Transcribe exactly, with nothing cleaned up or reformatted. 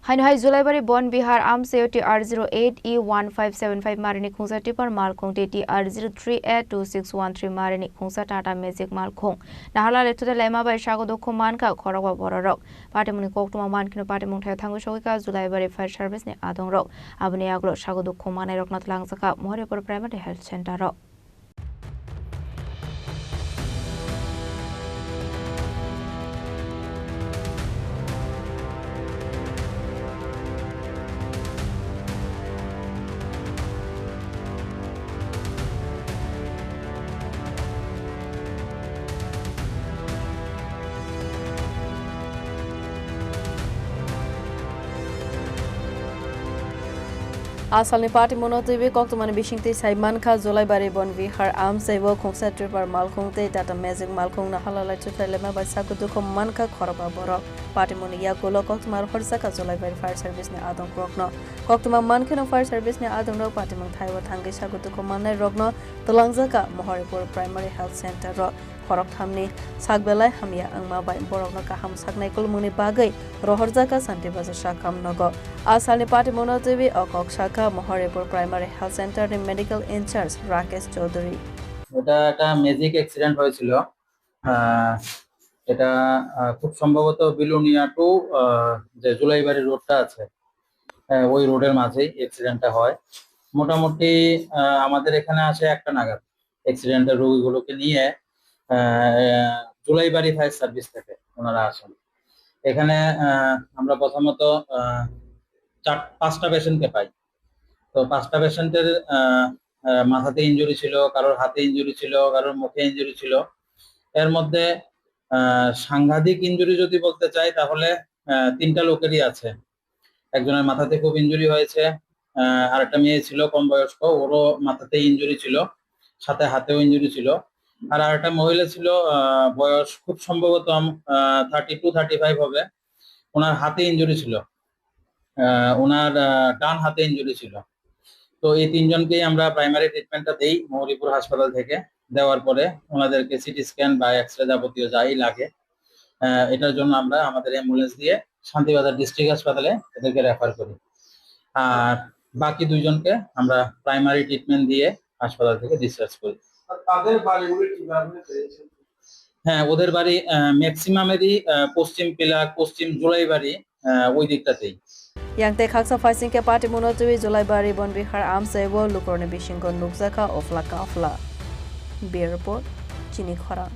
Haino hai Julaibari Bon Bihar amchaio T R zero eight E one five seven five marini khungsa tipper malkhung tei T R zero three A two six one three marini khungsa Tata Magic malkhung Naharlal Lectute lema bai sago dukhu mankha khorokba bororok. Patimungni koktwma mankheno patimung thaio thangwi sogwikha Julaibari Fire Service ni adongrok. Aboni yagulo sago dukhu mannairokno twlangjakha Mohoripur Primary Health Center o. A salni patimungno twiwi koktwmani bisingtwi sai mankha Julaibari Bon Bihar amchaio khungsa tipper malkhung tei Tata Magic malkhung Naharlal Lectute lema bai sago dukhu mankha khorokba borok. Patimungni yagulo koktwma rohorjakha Julaibari Fire Service ni adongrokno. Koktwma mankheno Fire Service ni adongrok patimung thaio thangwi sago dukhu mannairokno twlangjakha Mohoripur Primary Health Center o. Khorokthamni sak belai hamya wngma bai borokno kaham saknai kulmungni bagwi rohorjakha Shanti Bazar sakam nogo. A salni patimungno twiwi o kok sakha Mohoripur Primary Health Center ni medical in charge Rakesh Chaudhary. এটা একটা magic accident হয়েছিল। আহ, এটা, আহ, খুব সম্ভবত বিলোনিয়া টু, আহ, যে জুলাইবাড়ি রোডটা আছে, আহ, ওই রোডের মাঝেই অ্যাক্সিডেন্টটা হয়। মোটামুটি, আহ, আমাদের এখানে আসে একটা নাগাদ। অ্যাক্সিডেন্টের রোগীগুলোকে নিয়ে, আহ, জুলাইবাড়ি ফায়ার সার্ভিস থেকে ওনারা আসেন। এখানে, আহ, আমরা প্রথমত, আহ, চার, পাঁচটা পেশেন্টকে পাই। তো পাঁচটা পেশেন্টের, আহ, আহ, মাথাতে ইনজুরি ছিল, কারোর হাতে ইনজুরি ছিল, কারোর মুখে ইনজুরি ছিল। এর মধ্যে, আহ, সাংঘাতিক ইনজুরি যদি বলতে চাই, তাহলে, আহ, তিনটা লোকেরই আছে। একজনের মাথাতে খুব ইনজুরি হয়েছে, আহ, আরেকটা মেয়ে ছিল কম বয়স্ক, ওরও মাথাতে ইনজুরি ছিল, সাথে হাতেও ইনজুরি ছিল। আর আরেকটা মহিলা ছিল, আহ, বয়স খুব সম্ভবত, আম-, আহ, থার্টি টু, থার্টি ফাইভ হবে, ওনার হাতে ইনজুরি ছিল। আহ, ওনার, আহ, ডান হাতে ইনজুরি ছিল। তো এই তিনজনকেই আমরা প্রাইমারি ট্রিটমেন্টটা দেই মৌরিপুর হাসপাতাল থেকে। দেওয়ার পরে ওনাদেরকে সিটি স্ক্যান বা এক্সরে যাবতীয় যাই লাগে, আহ, এটার জন্য আমরা আমাদের অ্যাম্বুলেন্স দিয়ে শান্তিবাজার ডিস্ট্রিক্ট হাসপাতালে ওদেরকে রেফার করি। আর বাকি দুইজনকে আমরা প্রাইমারি ট্রিটমেন্ট দিয়ে হাসপাতাল থেকে ডিসচার্জ করি। আর তাদের বাড়িগুলো কিভাবে পেয়েছেন? হ্যাঁ, ওদের বাড়ি, আহ, ম্যাক্সিমামেরই, আহ, পশ্চিম পিলার, পশ্চিম জুলাইবাড়ি, আহ, ওই দিকটাতেই। Yang tei khaksa phaising khe patimungno twiwi Julaibari Bon Bihar amchaio lukurokni bisingo nukjakha ofla kafla. Bureau Report, Chini Khorang.